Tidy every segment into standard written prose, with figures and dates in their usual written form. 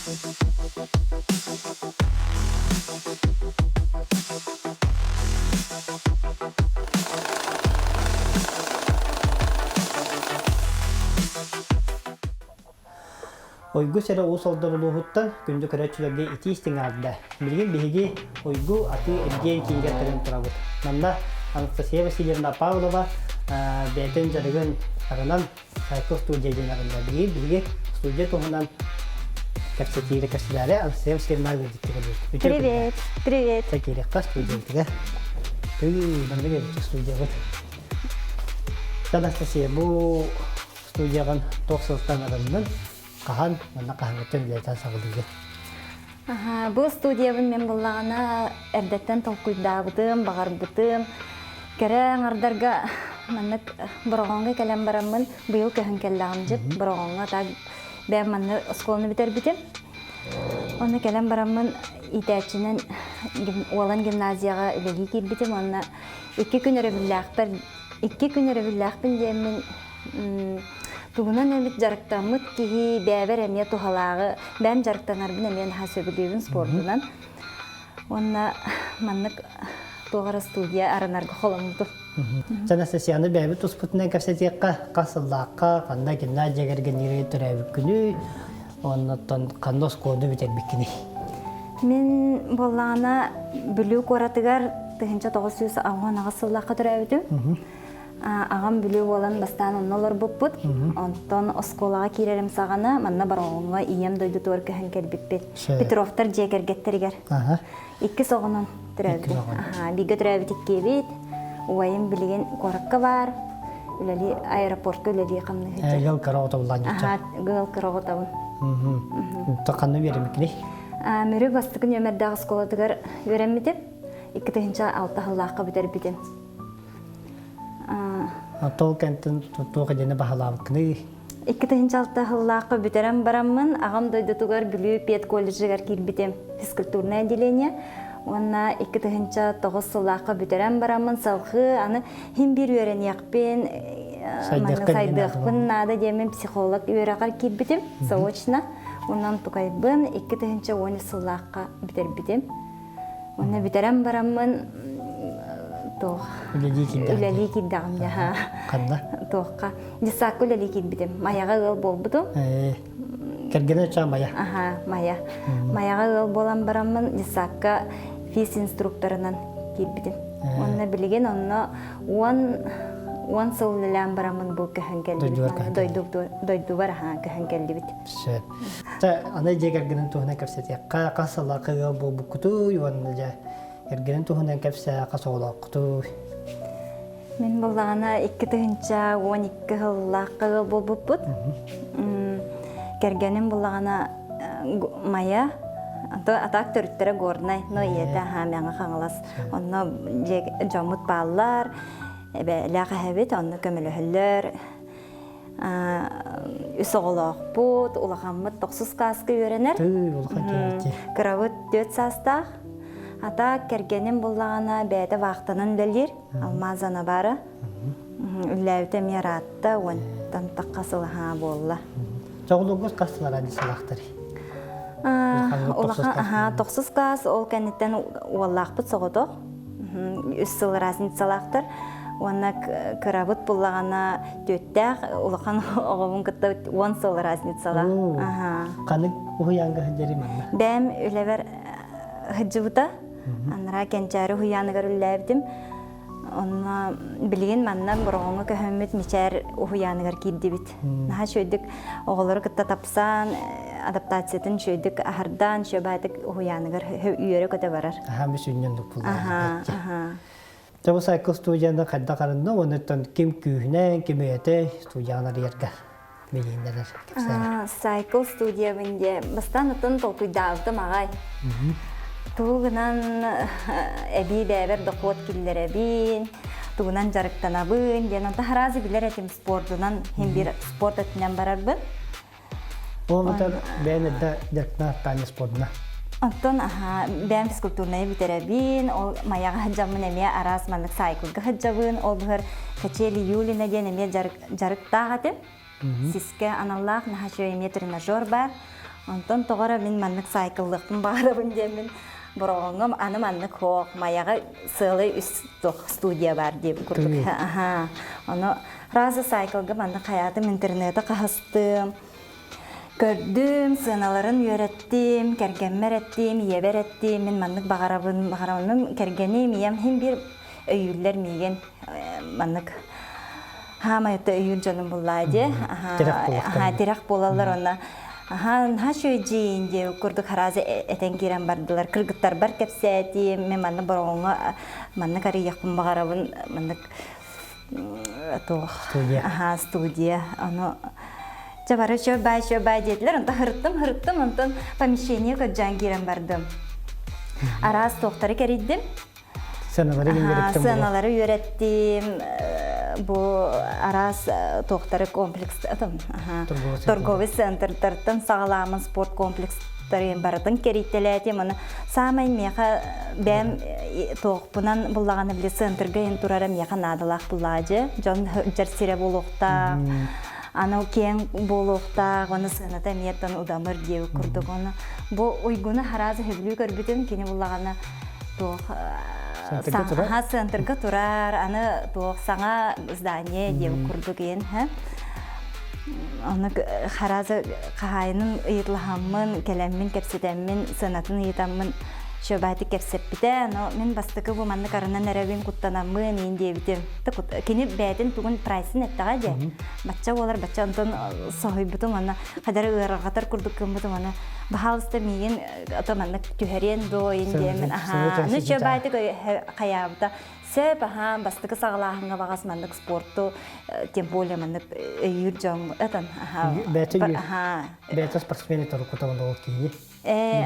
Уйгу сирэ Уус Алдан улууһуттан күндү көрөөччүлэргэ итии истиҥ аарда. Билигин биһиги Уйгу атыы-эргиэн киинигэр кэлэн турабыт. Манна Анастасия Васильевна Павлова бэйэтин дьарыгын арынан Сайкл студия диэн арында. Билигин биһиги студия туһунан кэпсэтиири кэпсэтээри Анастасия Васильевна ыалдьыттыгар Привет, привет. Киириэххэ студиябытыгар. Тыы, маннык эбит студиябыт. Анастасия, бу студияҕын туох сылтан арыннын, хаһан уонна хаһыҥҥыттан үлэлэтэн саҕалыыгын? Бу студиябын мен буллаҕына эрдэттэн толкуйдаабытым, баҕарбытым. Кэрэ аҥардарга маннык Бороҕоҥҥо кэлэн бараммын, быйыл көһөн кэллэҕим дьип, Бороҕоҥҥо так бэйэм манна оскуоланы бүтэрбитим. Онно кэлэн бараммын иитээччинэн Уолан гимназияҕа үлэлии киирбитим уонна икки күн өрөбүллээхпэр икки күн өрөбүллээхпин диэммин тугунан эмит дьарыктаммыт киһи бэйэбэр эмиэ туһалааҕы бэйэм дьарыктанарбын эмиэ наһаа сөбүлүүбүн спордунан уонна маннык туох эрэ студия арынарга холоммутум. Анастасияны бэйэбит туспутунан кэпсэтиэххэ, хас сыллаахха, ханна гимназия кэргэннири төрөөбүккүнүй, оннуттан ханна оскуоланы бүтэрбиккиний? Мин буоллаҕына Бүлүү куоратыгар 1998 сыллаахха төрөөбүтүм. Аҕам Бүлүү буолан бастаан онно олорбуппут. Онтон оскуолаҕа киирэрим саҕана манна Бороҕоҥҥо ийэм дойдутугар көһөн кэлбиппит. Петровтар дьиэ кэргэттэригэр. Иккис оҕонон төрөөбүтүм. Бииргэ төрөөбүт иккиэбит. Убайым билигин куоракка баар. Үлэлии аэропортка үлэлии хамныы сылдьар. Ыал кыра оҕотобуллаан Аха, ыал кыра оҕотобун. Ханна үөрэммиккиний? Мүрү бастакы нүөмэрдээх оскуолатыгар үөрэммитим. 2006 сыллаахха бүтэрбитим. Тол кэнтин туох идэни баһылаабыккыный? 2006 сыллаахха бүтэрэн бараммын, аҕам дойдутугар Бүлүү педколледжыгар киирбитим, физкультурное отделение. Уонна 2009 сыллаахха бүтэрэн бараммын, салгыы аны хин биир үөрэниэхпин, сайдыахпын наада диэммин психолог үөрэҕэр киирбитим, заочно. Онон тукайбын 2010 сыллаахха бүтэрбитим. Уонна бүтэрэн бараммын туох үлэлии киирдэҕим дьаһа. Ханна? Туохха? Дьыссаакка үлэлии киирбитим. Майаҕа ыал буолбутум. Кэргэнэ чаа Майа. Аха, Майа. Майаҕа ыал буолан бараммын дьыссаакка физ-инструкторынан киирбитим. Уонна билигин онно 10 сыл үлэлээн бараммын бу көһөн кэллибит. Дойдубар аха көһөн кэллибит. Сөп. Чэ, аны дьиэ кэргэнин туһунан кэпсэтиэххэ. Хас сыллаахха ыал буолбуккутуй уонна дьэ кэргэнин туһунан кэпсээ, хас оҕолооххутуй? Мин буоллаҕына 2012 сыллаахха ыал буолбуппут. Кэргэним буоллаҕына Майа, атаак төрүттэрэ Горнай, но ийэтэ аһаа Мэҥэ Хаҥалас. Онно дьоммут бааллар, эбээлээх эһэбит, онно көмөлөһөллөр. Үс оҕолоохпут, улахаммыт тохсус кааска үөрэнэр. Кырабыт түөрт саастаах. Ата кэргэним буллаҕына бэйэтэ вахтанан үлэлиир, Алмаз Анабара. Үллээбитэ эмиэ ыраатта, уонтан тахха сылаһаа буолла. Чоҕулугус хас сылара сылахтарый? Улахан аха тохсус класс ол кэнниттэн уоллаахпыт соҕотох. Үс сыл разницалаахтар. Уонна кырабыт буллаҕына түөттээх улахан оҕобун кытта 10 сыл разницалаах. Ханнык уһуйаанга сылдьарый манна? Бэйэм үлэбэр сылдьыбыта. Анараа Кэнчээри уһуйааныгар үлэлээбитим. Онно билигин манна Бороҕоҥҥо көһөммүт Мичээр уһуйааныгар киирдибит. Наһаа үчүгэйдик оҕолору кытта тапсан, адаптациятын үчүгэйдик аһардаан, үчүгэй уһуйааныгар үөрэ-көтө барар. Аха, бүс үнньэн дуппуллар. Дьэ бу сайкл студияны хайдах арынна уонна ким күүһүнэн, ким өйөтөй студияны арыйарга билииннэрэр кэпсээн. Сайкл студиябын диэ бастаан оттон толкуйдаабытым аҕай. Тугу гынан эбии бэйэбэр дохуот киллэрэбин, тугунан дьарыктанабын диэн онто хараазы билэр этим спордунан хин бир спорт өттүнэн барарбын. Ол бутар бэйэн эрдэ дьарыктана таня спордуна. Оттон аха бэйэм физкультурнайы бүтэрэбин, ол маяҕа сылдьаммын эмиэ араас маннык сайклга сылдьабын, ол быһар Качели Юлина диэн эмиэ дьарык дьарыктаах этим. Сискэ аналлаах наһаа үчүгэй эмиэ тренажер бар. Онтон тоҕо эрэ мин маннык сайкыллыахпын баҕарабын диэммин Бороҕоҥҥо аны маннык суох Майаҕа сыалай үс туох студия баар диэбит курдук. Аха. Ону разы сайкылга маннык хайаатым интернети хаһыстым. Көрдүм, сыаналарын үөрэттим, кэргэммэр эттим, ийэбэр эттим, мин маннык баҕарабын, баҕарабын кэргэним, ийэм иһин биир өйүүллэр миигин маннык хаамай өйүүр дьонум буллаа дии. Аха, тирэх буолаллар онно Аха, наһаа үчүгэй диэ курдук харазы этэн киирэн бардылар. Кыргыттарбар кэпсээтим, мен маннык бороҕоҥҥо маннык арыйыахпын баҕарабын, маннык туох Студия. Аха, студия. Ону Чэ бары чө бай чө бай диэтилэр. Онтон хырыттым хырыттым, онтон помещение көрдьөөн киирэн бардым. Араас туохтары кэрийдим. Сыаналары үөрэттим. Сыаналары үөрэттим. Бу араас туохтары комплекс торговый центрдартан саҕалаамын спорт комплекстарын барытын кэрийтэлээтим. Аны саамай миэхэ бэйэм туохпунан буллаҕына били центрга иһин турара миэхэ наадалаах буллаадьы. Дьон сылдьар сирэ буолуохтаах. Аны киэҥ буолуохтаах, оны сыаната эмиэттэн удамыр диэбит курдук. Оны бу уйгуну хараас сөбүлүү көрбүтүм, кини буллаҕына туох саҥа центрга турар, аны туох саҥа здание диэбит курдук иэн Оны харазы хаһаайынын ыйытлаһаммын, кэлэммин, кэпсэтэммин, сыанатын ыйытаммын шөбаатик кэпсэппитэ. Но мин бастакы бу маннык арынан эрэбин куттанаммын иин диэбитим. Кини бэйэтин тугун прайсын эттэҕэ дьэ. Бачча буолар, бачча онтон соһуйбутум аны хадары ыарырҕатар курдук гыммытым аны баһаалыста миигин ото маннык түһэриэн дуо ин диэмин аха ну шөбаатик хайаабыта сөп аха бастакы саҕалааһыҥҥа баҕас маннык спорту тем более маннык өйүүр дьон этан аха бэйэтэ спортсмен торуккутабын ол киһи Ээ,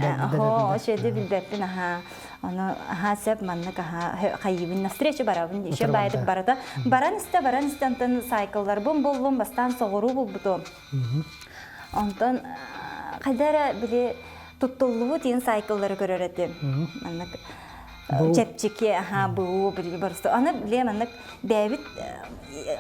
ошеди билбэппин аха. Ону аха сөп маннык аха хайыбын навстречу барабын еще баайдык барата. Баран истэ баран истэ онтон сайкылларбын буллум бастаан соҕуруу булбутум. Онтон хайда эрэ били туттуллубут иин сайкыллары көрөр этим. Маннык чэпчэки аха буу били барыста. Аны били маннык бэйэбит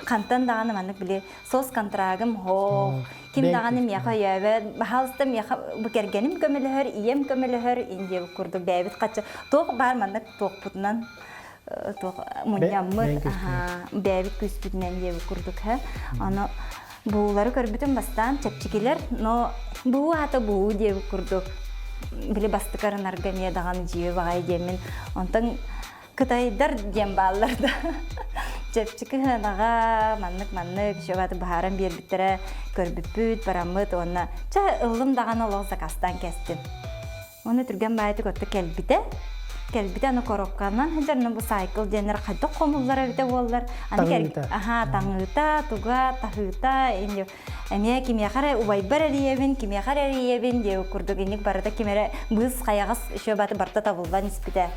хантан даҕаны маннык били сос контрагым хоох Ким даҕаны миэхэ өйөөбөт, баһаалыста миэхэ бу кэргэним көмөлөһөр, ийэм көмөлөһөр, индия курдук бэйэбит хачча туох баар маннык туохпутунан туох мунньаммыт, бэйэбит күүспүтүнэн диэбит курдук һэ. Ону буулары көрбүтүм бастаан чэпчэкилэр, но буу аата буу диэбит курдук били бастакы арынарга эмиэ даҕаны дьиэ баҕайы диэммин онтон Кытайдар диэн бааллар да. Чэпчэки сыанаҕа маннык-маннык еще быһааран биэрбиттэрэ көрбүппүт, бараммыт уонна чэ ыллым даҕаны олох заказтаан кэстим. Уонна түргэн баайытык отто кэлбитэ. Кэлбитэ аны коробканан сылдьар, ну бу сайкл диэннэр хайдах хомуллар эбитэ буоллар. Аны аха таҥыыта, туга, таһыыта, эмиэ кимиэхэ эрэ убайбар эрийэбин, кимиэхэ эрэ эрийэбин диэбит курдук инник барыта ким эрэ быыс хайаҕас еще баты барыта табыллан испитэ.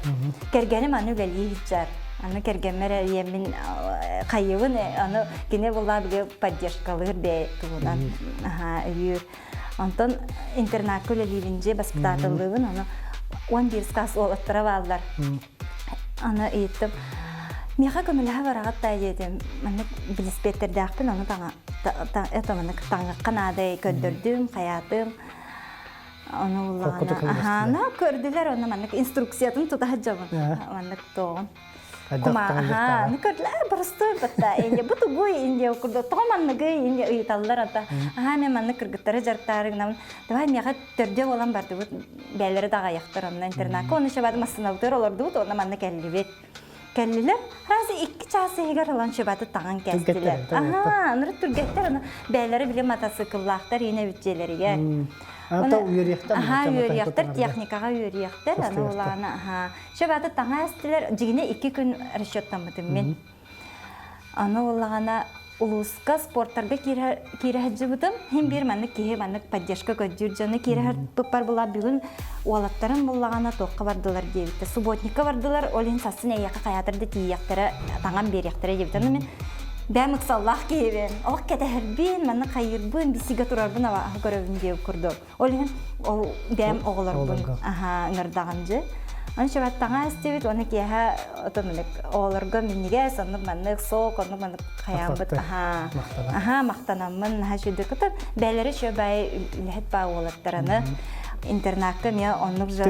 Кэргэним аны үлэлии сылдьар. Аны кэргэммэр эрийэммин хайыбын аны кини буллаа били поддержкалыыр бэйэ туһунан өйүүр. Онтон интернакка үлэлиибин дьиэ баспытаатыллыыбын ону 11 сказ уолаттара бааллар. Аны ыйыттым, миэхэ көмөлөһө бараҕыт даа диэтим. Маннык билиспиэттэрдээхпин, ону таҥа это маннык таҥыахха наада көрдөрдүм, хайаатым. Ону улаҕана аһаана көрдүлэр, ону маннык инструкциятын тута сылдьабын. Маннык туоҕун. Кума аны көрдүлэр боростуой батта инде бу тугуй инде курдук тоҕо манныгый инде ыйыталлар ата аһаа мен маннык кыргыттары дьарыктаары гынабын давай миэхэ төрдүө буолан бардыбыт бээлэрэ да аҕайахтар онно интернакка оны шабат массыынабытыгар олордубут уонна манна кэллибит кэллилэр раз икки чаас иһигэр ылан шабаты таҥан кэстилэр аһаа ыныры түргэттэр аны бээлэрэ били матасыыкыллаахтар иинэ бүччиэлэригэр аһаа үөрүйэхтэр техникаҕа үөрүйэхтэр аны улаана аһаа шабаты таҥа эстилэр дьигинэ икки күн расчеттаммытым мин Аны буоллаҕына улууска спорттарга киирэ сылдьыбытым. Иһин биир маннык киһи маннык поддержка көрдүүр дьону киирэ сылдьыппар була бүгүн уолаттарым буллаҕына туохха бардылар диэбиттэр. Субботникка бардылар, ол иһин сарсын эйиэхэ хайаатар да тиийиэхтэрэ, таҥан биэриэхтэрэ диэбит. Аны мин бэйэм ыксаллаах киһибин. Олох кэтэһэрбин, маннык хайыырбын, бисигэ турарбын абааһы көрөбүн диэбит курдук. Ол иһин ол бэйэм оҕолорбун аһаа ыҥырдаҕым дьэ. Оны шабаттаҥа истибит, оны киэһэ отомунук оҕолорго минньигэс, оннук маннык сок, оннук маннык хайааммыт аха аха махтанаммын наһаа үчүгэй кытта бээлэри үчүгэй үлэһит баа уолаттараны интернакка эмиэ оннук же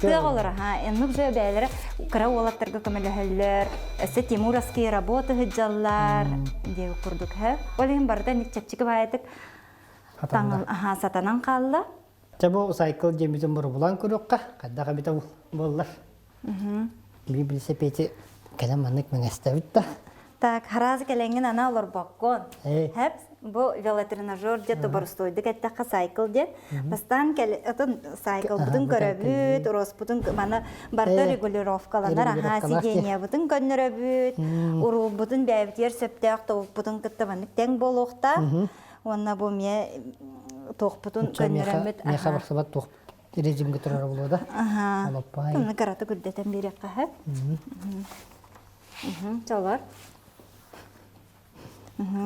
тыа оҕолоро оннук же бээлэрэ кыра уолаттарга көмөлөһөллөр өссө тимуровские работы сылдьаллар диэбит курдук ол иһин барыта чэпчэки баайытык сатанан хаалла. Чэ бу сайкл диэммитин боробулаан көрүөххэ, хайдах эбитэ буоллар. Биир билисэпиэти кэлэн маннык мэҥэстэбит да. Так, хараас кэлэҥҥин ана олорбоккун. Хэп, бу велотренажер диэн тоборустуойдук эттэххэ сайкл диэн. Бастаан кэл отон сайклбытын көрөбүт, роспутун маны барыта регулировкаланар, аха сидениябытын көннөрөбүт, уруулбутун бэйэбитигэр сөптөөх тобукпутун кытта маннык тэҥ буолуохтаах. Уонна бу эмиэ туохпутун көннөрөммүт. Миэхэ барсыбат туох режимгэ турара буолуо да. Аха. Тымны кыратык үрдэтэн биэриэххэ сөп. Чолор.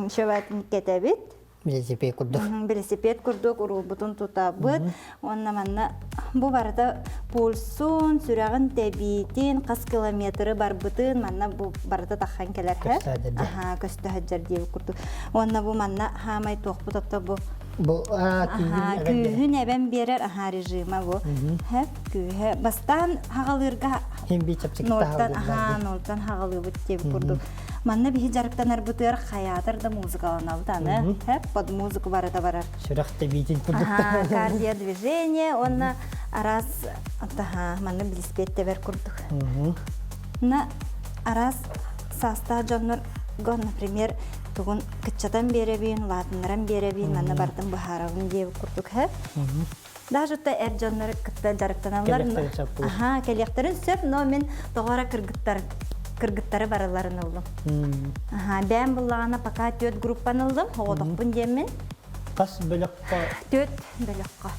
Шөбатын кэтэбит. Велосипед курдук. Велосипед курдук уруулбутун тутабыт. Уонна манна бу барыта пульсун, сүрэҕин тэбиитин, хас километры барбытын манна бу барыта таххан кэлэр. Аха, көстө сылдьар диэбит курдук. Уонна бу манна хаамай туохпут отто бу Бу күүһүн эбэн биэрэр аха режима бу. Хэп күүһэ бастаан хаҕалыырга нолтан аха нолтан хаҕалыыбыт диэбит курдук. Манна биһи дьарыктанарбытыгар хайаатар да музыкаланабыт аны. Хэп под музыку барыта барар. Сүрэх тэбиитин курдук. Кардиодвижение уонна араас таха манна билиспиэт тэбэр курдук. На араас саастаах дьоннорго, например, тугун кыччатан биэрэбин, улаатыннаран биэрэбин, манна бардым быһаарабын диэбит курдук хэп. Даже то эр дьоннор кытта дьарыктаналлар. Аха, кэлиэхтэрин сөп, но мин тоҕо эрэ кыргыттар кыргыттары барыларын ыллым. Аха, бэйэм буллаҕына пока түөрт группаны ыллым, оҕотохпун диэммин. Хас бөлөххө? Түөрт бөлөххө.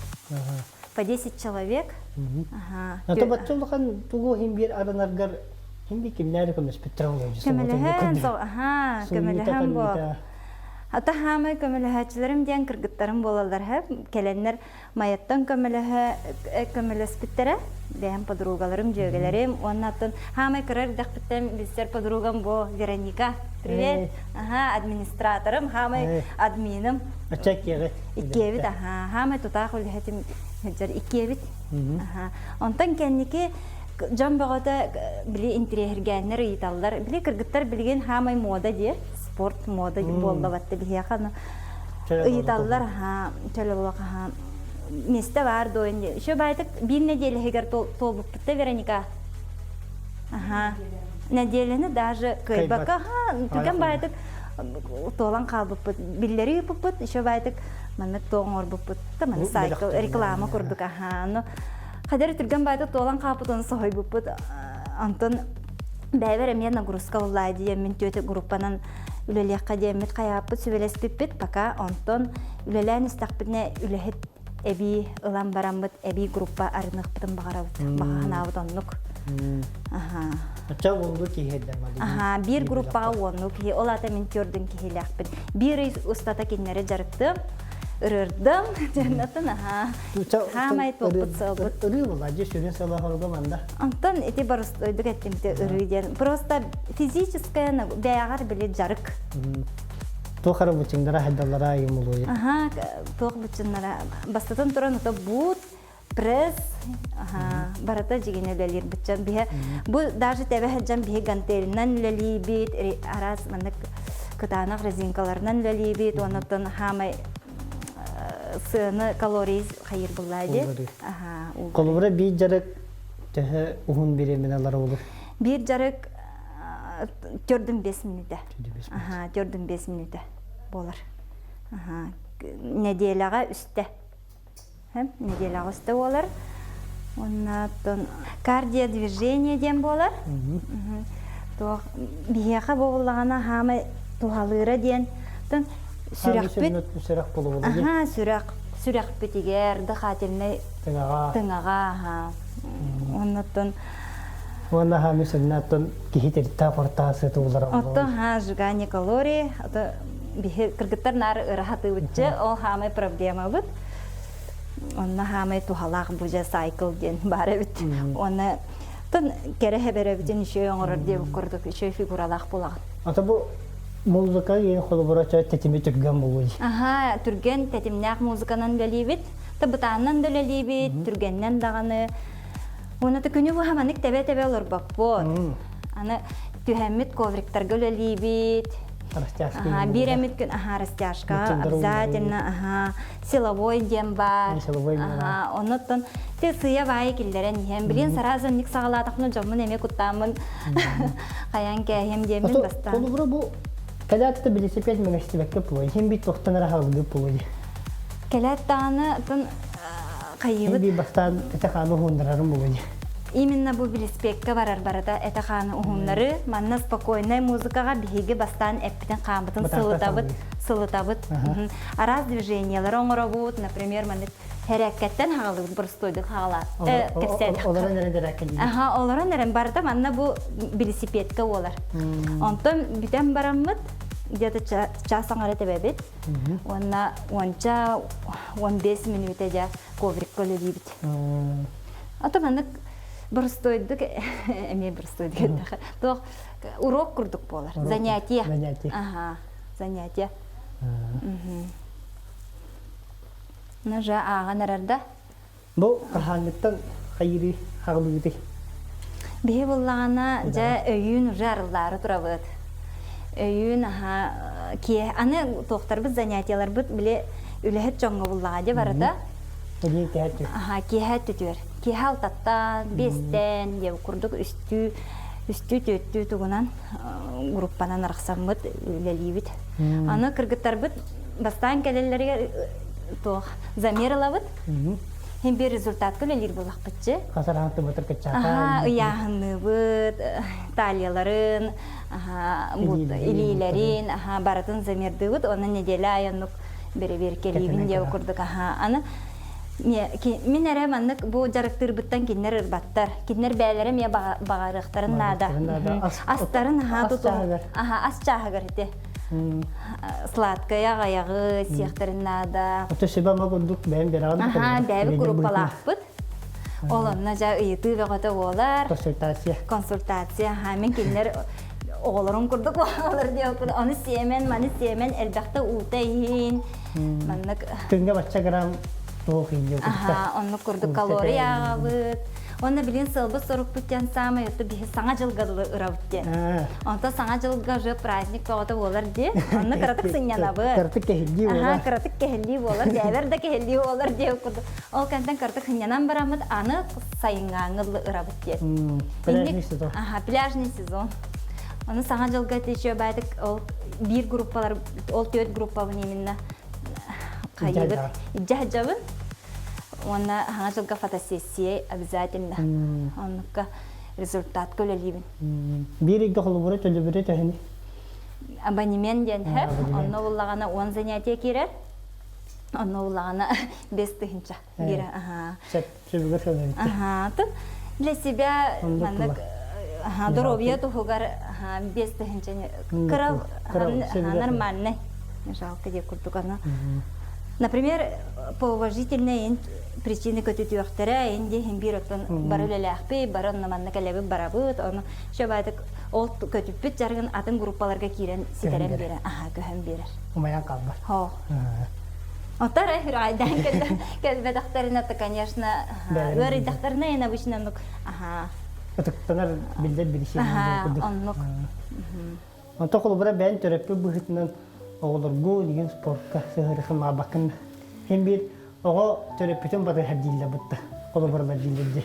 По 10 человек. Ага. А то бачча улахан тугу иһин биир арынаргар иһин би кимнээри көмөспүттэр олордьу Көмөлөһөн, аха, көмөлөһөн бу. Ата хаамай көмөлөһөөччүлэрим диэн кыргыттарым буолаллар һэ. Кэлэннэр Майаттан көмөлөһө көмөлөспүттэрэ. Бэйэм подругаларым, дьүөгэлэрим уонна атын хаамай кыра эрдэхпиттэн билсэр подругам бу Вероника. Привет. Аха, администраторым, хаамай админым. Ача иккиэҕит. Иккиэбит, аха. Хаамай тутаах үлэһитим сылдьар иккиэбит. Аха. Онтон кэнники дьон бөҕөтө били интириэһиргээннэр ыйыталлар. Били кыргыттар билигин хаамай мода диye, спорт мода буолла батта биһиэхэ ыйыталлар аха чөл олох аха место баар дуо еще баайтык биир нэдиэлэһигэр туолбуппутта Вероника аха нэдиэлэни даже кыайбакка аха түргэн баайтык туолан хаалбыппыт биллэри ыыппыппыт еще баайтык маннык туох оҥорбуппут да маны сайкл реклама курдук аха ну хадер түргэн баайтык туолан хаалбыт оны соһуйбуппут онтон бэйэбэр эмиэ нагрузка буллаа диэммин түөтэ группанан үлэлиэххэ диэммит хайааппыт сүбэлэспиппит пока онтон үлэлээн истэхпитинэ үлэһит эбии ылан бараммыт эбии группа арыныахпытын баҕарабыт баҕа оннук аха Оччо уоннуу киһи Аха, биир группаҕа уоннуу киһи, ол аата мин төрдүн киһилээхпин. Биир ый устата кинилэри дьарыктым, ырырдым, дьаннатын аха. Хаамай туохпут сыалбыт. Ырыы була, дьэ сүрүн сыала хоруга манда. Онтон ити боростуойдук эттим ырыы диэн. Просто физическое бэйэҕэр били дьарык. Туох эрэ быччыҥнара хайдаллара айымылуйа. Аха, туох быччыннара. Бастатан туран ото буут, пресс, аха, барыта дьигинэ үлэлиир быччан биһэ. Бу даже тэбэ сылдьан биһи гантелинан үлэлиибит, араас маннык кытаанах резинкаларынан үлэлиибит, оннуттан хаамай сыаны калорий хайыр буллаа ди. Холобура биир дьарык төһө уһун бириэмэнэ olur? Биир дьарык төрдүн 5 мүнүүтэ. Аха, төрдүн 5 мүнүүтэ болар. Аха, нэдиэлэҕэ үстэ. Нэдиэлэҕэ үстэ буолар. Уонна кардиодвижение диэн буолар. Туох биһиэхэ буоллаҕына хаамай туһалыыра диэн сүрэхпит сүрэх булубула аха сүрэх сүрэхпитигэр дыхательнай тыҥаҕа тыҥаҕа аха оннуттан уонна хаамы сүннаттан киһи тиртаа хортаа сыты улара Оттон ха сжигание калорий ото биһи кыргыттар наар ыраһатыыбытчы ол хаамай проблемабыт. Онно хаамай туһалаах бу дьэ сайкл диэн баар эбит. Уонна тон кэрэ хэбэрэбитин үчүгэй оҥорор диэбит курдук үчүгэй фигуралаах буолаҕын. Ата бу музыка ең холобура тэтими түргэн буолуй. Аха, түргэн тэтимнээх музыканан үлэлиибит. Табытааннан да үлэлиибит, түргэннэн даҕаны. Уонна күнү быһа маннык тэбэ-тэбэ олорбоппут. Аны түһэммит ковриктарга үлэлиибит. Растяжка. Аха, биир эмит күн аха растяжка обязательно аха силовой диэн баар. Силовой Аха, оннуттан те сыйа баайы киллэрэн иһэн, билин сразу ник саҕалаатахпына дьоммун эмиэ куттааммын хайан кээһиэм диэммин бастаан. Холобура бу кэлээт да велосипед мэҥэстибэккэ пулай, хим бит тохтон эрэ хаалгы пулай. Кэлээт даҕаны тын хайыыбыт. Хим бастаан этэ хааны уһуннарарым буолуй. Именно бу велосипедка барар барыта этэ хааны уһуннары, манна спокойнай музыкаҕа биһиги бастаан эппитин хааммытын сылытабыт, сылытабыт. Араас движениялары оҥоробут, например, маннык хэрээккэттэн хаҕалыыбыт, боростуойдук хаҕалаат кэпсээтэх. Олорон эрэн эрээккэ Аха, олорон эрэн барыта манна бу велосипедка буолар. Онтон бүтэн бараммыт, где-то час аҥара тэбэбит. Уонна уонча 15 мүнүүтэ дьэ коврикка үлэлиибит. Ото маннык боростуойдук эмиэ боростуойдук эттэхэ туох урок курдук буолар. Занятие. Занятие. Ага, занятие. Ну же ааҕан эрэр да. Бу хаһааҥҥыттан хайыырый хаҕылыыбытый? Биһи буллаҕына дьэ өйүүн уже арыллаары турабыт. Өйүүн аха киэ аны туохтарбыт занятиеларбыт били үлэһит дьоҥҥо буллаҕа дьэ барыта. Эбии киэһэ Аха киэһэ түтүөр. Киэһэ алтаттан, биэстэн диэн курдук үстүү үстүү түөртүү тугунан группанан арахсаммыт үлэлиибит. Аны кыргыттарбыт бастаан кэлэллэригэр туох замер ылабыт. Хин bir результатка үлэлиир буолахпытчы. Хасараан тыбытыр кыччаата. Аха, ыйааһынныыбыт, талияларын, аха, илиилэрин, аха, барытын замердыыбыт. Онон неделя айаннык бэрэбиэркэлиибин диэ курдук аха. Аны мин эрэ маннык бу дьарыктыырбыттан кинилэр ырбаттар. Кинилэр бэйэлэрэ эмиэ баҕарыахтарын наада. Астарын аха туту аха ас чааһыгар ити. Сладкая аҕайаҕы сиэхтэрин наада. Ото сүбэ ама курдук бэйэм бэрэҕин Аха, бэйэбит группалаахпыт. Ол онно дьэ ыйытыы бөҕөтө буолар. Консультация. Консультация, аха, мин кинилэр оҕолорум курдук буолалар диэбит Ону сиэмэн, маны сиэмэн, элбэхтэ уута иһин. Маннык Күҥҥэ бачча грамм туох иһин Аха, оннук курдук калорий ааҕабыт. Уонна билин сыалбыт сорукпут диэн саамай оту биһи саҥа дьылга дылы ырабыт диэн. Онто саҥа дьылга уже праздник бөҕөтө буолар дии. Онно кыратык сынньанабыт. Кыратык кэһиллии буолар. Аха, кыратык кэһиллии буолар, дээбэр да кэһиллии буолар диэн курдук. Ол кэнтэн кыратык сынньанан бараммыт аны сайыҥҥааҥҥы дылы ырабыт диэн. Пляжный сезон. Аха, пляжный сезон. Ону саҥа дьылга еще баайдык ол биир группалар, ол төрт группабын именно хайыбыт дьаһдьабын уонна саҥа дьылга фотосессия обязательно оннукка результатка үлэлиибин. Биир ыйга холобура төлөбүрэ төһөнүй? Абонемент диэн һэп. Онно буллаҕына 10 занятие киирэр. Онно буллаҕына 5000 биир. Аха. Сөп, сөбүгэр сөбүгэр. Аха. Для себя маннык здоровье туһугар 5000 кыра нормальный. Жалко диye курдук аны. Например, по уважительной причины көтүтүөхтэрэ, инди хин биир оттон бары үлэлээхпи, бары онно манна кэлэбит барабыт, ону шөбайтык ол көтүппүт жаргын атын группаларга киирэн ситэрэн биэрэр, аха көһөн биэрэр. Умайан қалбар. Хо. Отар үрайдан кэлбэтэхтэринэ то, конечно, ыарыйдахтарына эн обычно оннук аха. Ытыктанар биллэр билисиэн Аха, оннук. Онто холобура бэйэн төрөппүт быһыытынан оҕолоргу деген спортка сыһыарыхын маабаккын. Хин биир оҕо төрөппүтүн батыһар дииллэр бытта. Холобурлар дииллэр дии.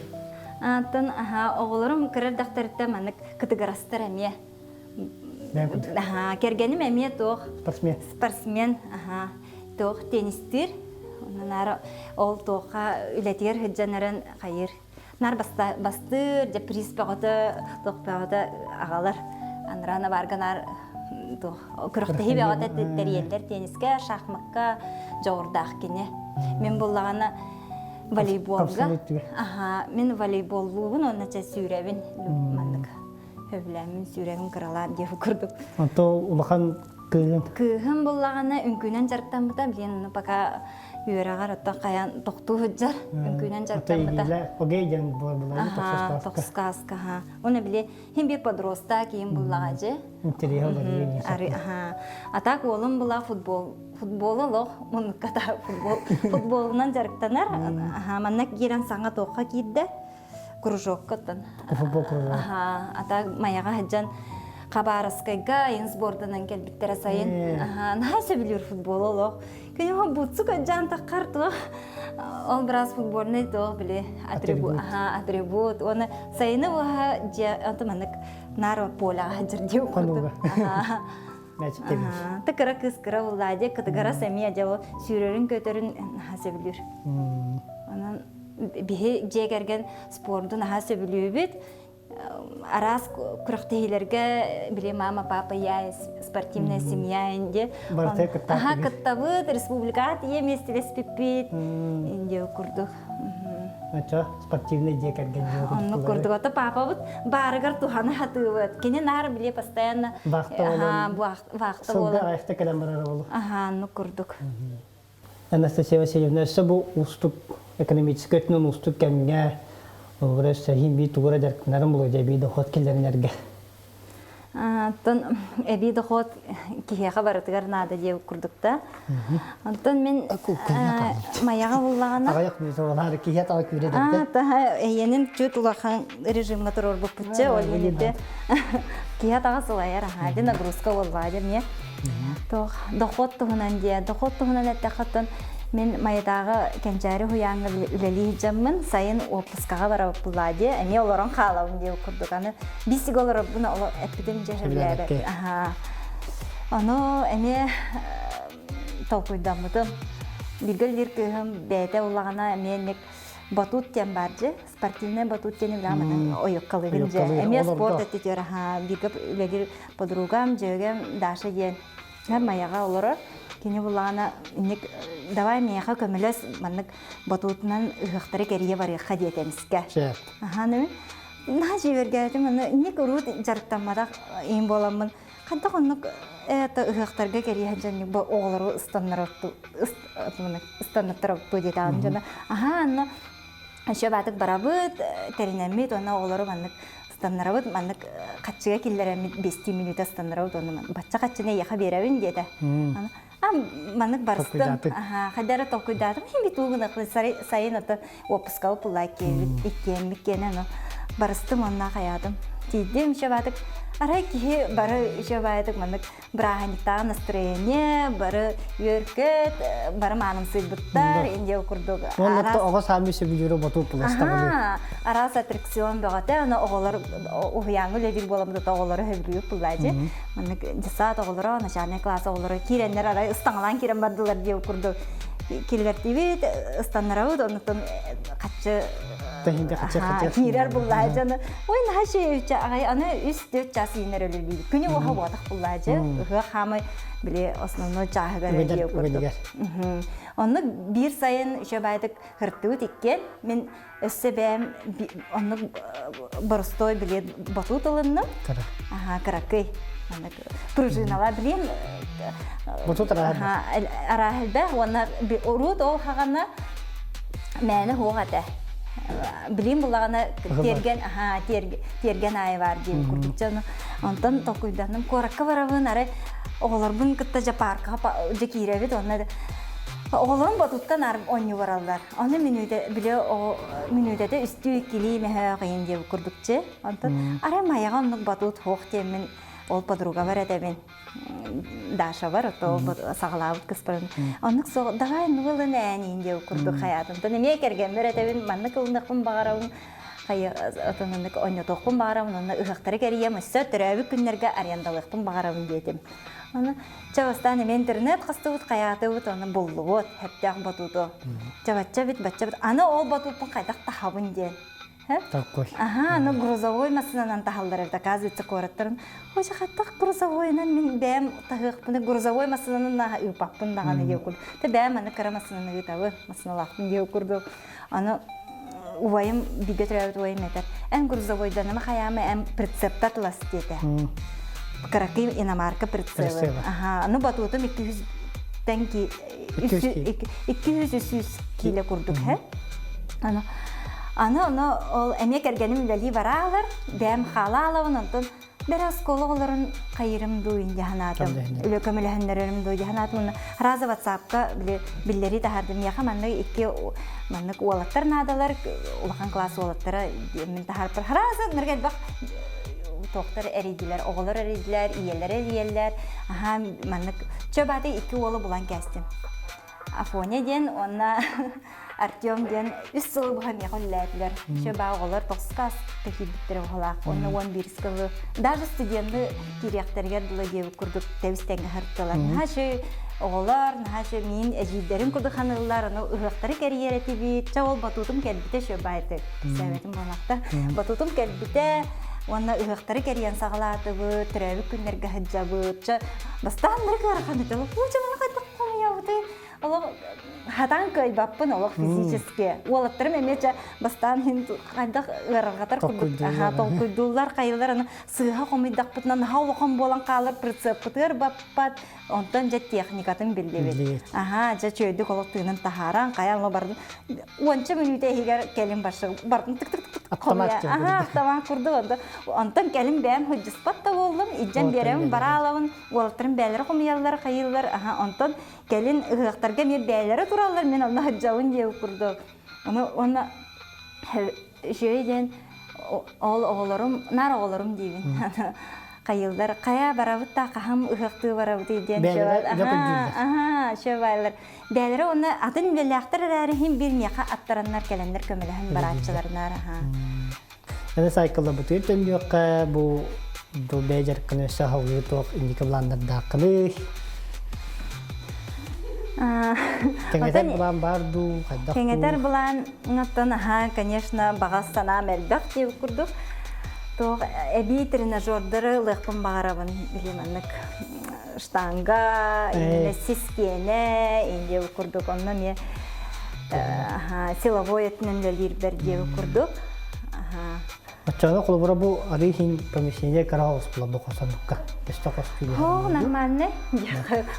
Антон аха оҕолорум кыра эрдэхтэриттэн маннык кытыгырастар эмиэ. Аха, кэргэним эмиэ туох спортсмен. Спортсмен, аха, туох теннистиир. Онон ол туохха үлэтигэр сылдьан хайыр Нар бастыыр, дьэ приз бөҕөтө, туох бөҕөтө аҕалар. Анраана барга нар туох күрэхтэһии бөҕөтө тэрийэллэр теннискэ, шахмакка дьоҕурдаах кини. Мин буллаҕына волейболга. Аха, мин волейболлуубун уонна чэ сүүрэбин маннык сөбүлээммин сүүрэбин кыралаан диэх курдук. Онто улахан кыыһын? Кыыһым буллаҕына үҥкүүнэн дьарыктаммыта, билин пока. Үөрэҕэр оттон хайаан тохтуу сылдьар, үҥкүүнэн дьарыктаммыта. Огей диэн буолар Аха, тохсукааска, аха. Уонна били хин бир подросток киин буллаҕа дьэ. Интэриэһэ уларыйа Ары, аха. А так уолум була футбол футбол олох муннукката футбол футболунан дьарыктанар. Аха, манна киирэн саҥа туохха киирдэ кружокка Футбол кружок. Аха, а так Майаҕа сылдьан Хабаровскайга айын сборданан кэлбиттэрэ сайын. Аха, наһаа сөбүлүүр футбол олох. Күнү бутсу көдьаан таххар туох ол быраас футбольный туох били атрибут аха атрибут уонна сайыны уоха дьиэ онто маннык наар поляҕа сылдьар диэ курдук. Аха. Тыкыра кыыс кыра буллаа дьэ кытыгара сэмиэ дьэ ол сүүрэрин көтөрүн наһаа сөбүлүүр. Онон биһи дьиэ кэргэн спорду наһаа сөбүлүүбүт. Араас күрэхтэһиилэргэ били мама, папа, я спортивная семья инде. Аха кыттабыт, республикаҕа тиийэ миэстэлэспиппит инде курдук. Ача спортивный дьиэ кэргэн Оннук курдук. Ото папабыт баарыгар туханы хатыыбыт. Кини наар били постоянно вахта болон. Вахта болон. Сылга айахта кэлэн барара болу. Аха, оннук курдук. Анастасия Васильевна, өссө бу уустук экономическай өттүнэн уустук кэмҥэ олоҕура өссө иһин бии тугу эрэ дьарыктанарын булуо дьэ эбии дохуот киллэринэргэ. Оттон эбии дохуот киһиэхэ барытыгар наада диэ курдук да. Онтон мин Майаҕа буллаҕына Аҕыйах мүнүүтэ киһи атаҕа күүрэ дэрдэ. Таһа эйиэнин чуть улахан режимҥа туруорбуппутча ол иһин киһи атаҕа сылайар аһаа ди нагрузка буоллаҕа дьэ эмиэ. Туох дохуот туһунан диэ. Дохуот туһунан эттэххэ оттон мин Майатааҕы Кэнчээри уһуйааҥҥа үлэлии сылдьаммын сайын уоппускаҕа барабыппылаа диэ эмиэ олорон хаалабын диэ курдук аны биир олорорбун эппитим дьэ сөбүлээбэт. Аһаа. Ону эмиэ толкуйдаммытым. Бииргэ үлэлиир кыыһым бэйэтэ улаҕана эмиэ инник батут диэн баар дьэ спортивный батут диэн үлэҕэ ойуккалыгын дьэ эмиэ спорт өттүтүгэр аһаа бииргэ үлэлиир подругам дьүөгэм Даша диэн Майаҕа олорор кини буллаҕына инник давай миэхэ көмөлөс маннык батутунан ыһыахтары кэрийэ барыахха диэтэ эмискэ аһаа наһаа дьиибэргээтим аны инник урут дьарыктамматах иин буоламмын хайдах оннук это ыһыахтарга кэрийэ сылдьан бу оҕолору ыстаннаратту ыстаннаттарабыттуу диэтэҕим дьоно аһаа анна Еще баатык барабыт, тэринэммит уонна оҕолору маннык ыстаннарабыт, маннык хаччыга киллэрэммит бестии мүнүүтэ ыстаннарабыт уонна бачча хаччыны эйиэхэ биэрэбин диэтэ. А маннык барыстым, хайда эрэ толкуйдаатым, иһин бит уугунахпын сайын ото уоппускаҕа пуллаа иккиэбит, иккиэммит киэнэ ону барыстым уонна хайаатым. Тиийдим, еще баатык арай киһи бары еще баайытык маннык бырааһынньыктааҕы настроение, бары үөркөт, бары маанымсыйбыттар, индия курдук. Уонна оҕо саамай сөбүлүүрэ ботуу пластабылы. Араас аттракцион бөҕөтө, аны оҕолор уһуйааҥҥа үлэлиир буоламмыт оҕолору сөбүлүүр буллаачы. Маннык десант оҕолоро, начальный класс оҕолоро киирэннэр арай ыстаҥалаан киирэн бардылар диэн курдук киллэртибит, ыстаннарабыт, оннуттан хаччы киирэр буллаачы. Дьону ой наһаа үчүгэй аҕай аны үс 4 час иинэр өлүүлүүбүт. Күнү уоха буотах буллаачы. Ыһыах хаамай били основной чааһыгар диэ курдук. Оннук биир сайын үчүгэй баайдык хыртыбыт иккиэн. Мин өссө бэйэм оннук боростой били батут ылынным. Аха, кыракый. Оннук пружинала билим. Батут арааһылбэх уонна урут ол хаҕана мээнэ хуох этэ. Билим буллаҕына тиэргэн аха тиэргэн аайы баар диэн курдук дьону онтон толкуйданным куоракка барабын арай оҕолорбун кытта дьэ пааркаҕа дьэ киирэбит уонна оҕолорум батуттан оонньуу бараллар ону мүнүүтэ били оҕо мүнүүтэтэ үстүү иккилии мөһөөх иһин диэбит курдукчы онтон арай майаҕа оннук батут суох диэммин ол подругабар этэбин Дашабар ото саҕалаабыт кыспарын оннук со давай ну ылын ээниин диэбит курдук хайаатым тон эмиэ кэргэммэр этэбин маннык ылыныахпын баҕарабын хайа отон оннук онньотуохпун баҕарабын онно ыһыахтары кэрийэм өссө төрөөбүт күннэргэ арендалыахпын баҕарабын диэтим ону чэ бастаан эмиэ интернет хастыбыт хайаатыбыт ону буллубут хэптээх батуту чэ бачча бит бачча бит аны ол батуппун хайдах таһабын диэн Такой. Аха, аны грузовой массыынанан таһаллар эбит, оказывается, куораттарын. Ой, хаттах грузовойынан мин бэйэм таһыахпын, грузовой массыынанан наһаа ыыппаппын даҕаны диэ курдук. Тэ бэйэм аны кыра массыынаны ыытабын, массыыналаахпын диэ курдук. Аны убайым, бииргэ төрөөбүт убайым этэр, эн грузовойданыма хайаама эн прицепта атлас диэтэ. Кыракый иномарка прицебы. Аха, аны батутум 200 тэн 200-300 киилэ курдук һэ. Аны аны ону ол эмиэ кэргэним үлэлии бараалар, бэйэм хаалаалабын, онтон бэрэ оскуола оҕолорун хайырым дуу дьаһанаатым, үлэ көмөлөһөннөрөрүм дуу дьаһанаатым. Уонна раза ватсапка биллэрии таһаардым. Миэхэ маннык икки маннык уолаттар наадалар, улахан класс уолаттара мин таһаарпар. Раза нырга элбэх туохтар эрийдилэр, оҕолор эрийдилэр, ийэлэр эрийэллэр. Аха маннык чө бааты икки уолу булан кээстим. Афоня диэн уонна Артем диэн үс сылы быһа миэхэ үлэлээтилэр. Чө баа оҕолор тоҕуска киирбиттэрэ быһалаах. Уонна 11 сылы даже студенты киириэхтэригэр дылы диэбит курдук тэбис тэҥҥэ сырыттылар. Наһаа үчүгэй оҕолор, наһаа үчүгэй миин эдьиийдэрин курдук ханыыллар, ону ыһыахтары кэрийэр этибит. Чэ ол батутум кэлбитэ үчүгэй баайты. Кэпсээбэтим буолаахта. Батутум кэлбитэ уонна ыһыахтары кэрийэн саҕалаатыбыт, төрөөбүт күннэргэ сылдьабыт. Чэ бастаан нырык ыарахан этэ. Куча маны хайдах хомуйабытый? Олох хатаан кыайбаппын олох физически. Уолаттарым эмиэ чэ бастаан иһин хайдах ыарырҕатар курдук аха толкуйдууллар, хайылар аны сыыһа хомуйдахпытына наһаа улахан буолан хаалар прицеппытыгар баппат. Онтон дьэ техникатын биллибит. Аха дьэ чөйдүк олох тыынын таһааран хайа ону бардын уонча мүнүүтэ иһигэр кэлин баршы бардын тык тык тык хомуйа. Аха автомат курдук онтон кэлин бэйэм худьуспат да буоллум илдьэн биэрэбин бараалабын уолаттарым бэйэлэрэ хомуйаллар хайыыллар аха онтон кэлин ыһыахтарга эмиэ бэйэлэрэ тураллар мин онно сылдьабын диэбит курдук ону уонна үчүгэй диэн ол оҕолорум наар оҕолорум диибин хайыыллар хайа барабыт да хаһан ыһыахтыы барабытый диэн аха шөбайлар бэйэлэрэ уонна атын үлэлээхтэр эрээри иһин биир миэхэ аттараннар кэлэннэр көмөлөһөн барааччылар наар аха Аны сайкыллабытыгар төннүөххэ бу бэйэ дьарыккын өссө аһыллыы туох инники былааннардааххыный? Кэҥэтэр былаан баар дуу, хайдах дуу? Кэҥэтэр былаан оттон аһаа, конечно, баҕа санаам элбэх диэбит курдук. Туох эбии тренажердары ылыахпын баҕарабын, били маннык штанга, именно сискиэнэ, индия курдук, онно эмиэ силовой өттүнэн үлэлиирбэр диэбит курдук. Оччоҕуна холобура бу арыы иһин помещение кыра оҕус була бу хосонукка. Өстө хос О, нормально.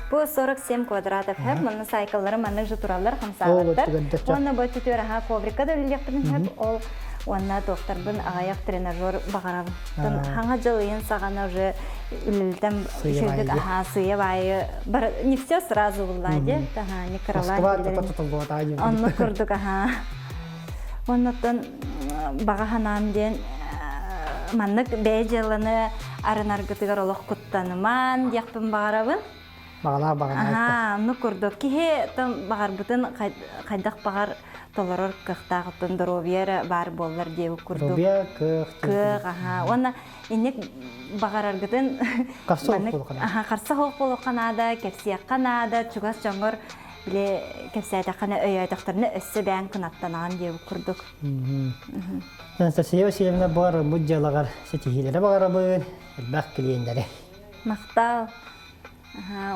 Бу 47 квадратов хэп, манна сайкаллары маннык же тураллар, хамсаабаттар. Уонна бу өттүтүгэр аха коврикка да үлэлиэхпитин сөп, ол уонна туохтарбын аҕыйах тренажер баҕарабын. Хаҥа дьыл ыйын саҕана уже үлэлэтэн үчүгэйдик аһаа сыйа баайы не все сразу булла дии аха не Москва тутуллубата оннук курдук аһаа оннуттан баҕа санаам диэн маннык бэйэ дьыаланы арынаргытыгар олох куттанымаан диэхпин баҕарабын Баҕалаах баҕалаах. Аһаа, оннук курдук. Киһи баҕарбытын хайдах баҕар толорор кыахтаах оттон доруобуйа эрэ баар буоллар диэбит курдук. Доруобуйа, кыах. Кыах, аһаа. Уонна инник баҕараргытын Харса суох буолуохха наада. Аһаа, харса суох буолуохха наада, кэпсиэххэ наада, чугас дьоҥҥор били кэпсээтэххинэ өйөөтөхтөрүнэ өссө бэйэҥ кынаттанаҕын диэбит курдук. Анастасия Васильевна бу арыммыт дьыалаҕар ситиһиилэри баҕарабын, элбэх клиеннэри. Махтал.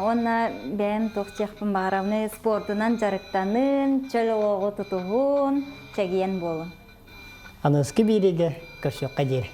Уонна бэйэм туох диэхпин баҕарабыный, спордунан дьарыктанын, чөл олоҕу тутуһун, чэгиэн буолун. Аныгыскы биэриигэ көрсүөххэ диэри.